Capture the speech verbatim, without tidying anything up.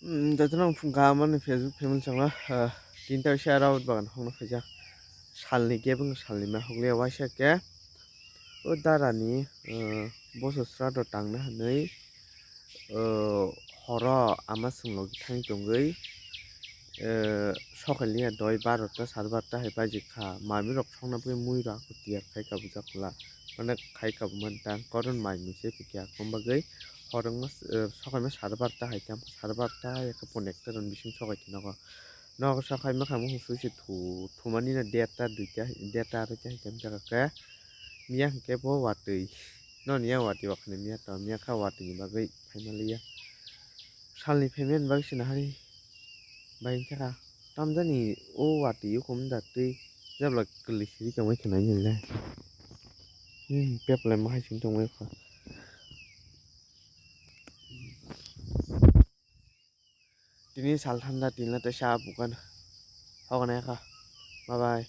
Jotono phungka mani Facebook family changla, tinta wisa raut bagan hokno phaijak. Salni kebo salni ma hokliya waisa khe. O darani, boso srado tangna hinwi, horo ama chwngno thani tongwi, sokailiya doi barota sade barota hai bajikha. Mamirok songna bagwi muirok tiyar khai kabujak la. Mane khai kabuma tang koron mai mui se pikya kom bagwi. Horongma, sokaima sade barota hai tamo, sade barota hai khe pon ekta ron bising sokai khe nogo. Nogo sokaima khe mukhung sui se thu, thumani no derta duita, derta aroita hai tamo jaga khe. Miya hwnkhe bo watwi. Noni ya watwi wakhani miya to, miya kha watwi ni bagwi phaima liya. Salni phaimani bagwi sina hari. Bai hwnkhe kha. Tamjani o watwi yukum da twi. Jabla kwlwi siri tongwi khna nini le. Hmm, peplai ma hai sing tongwi kha. Tini sal thanda tini le teisa bukan. Hoknai kha. Bye bye.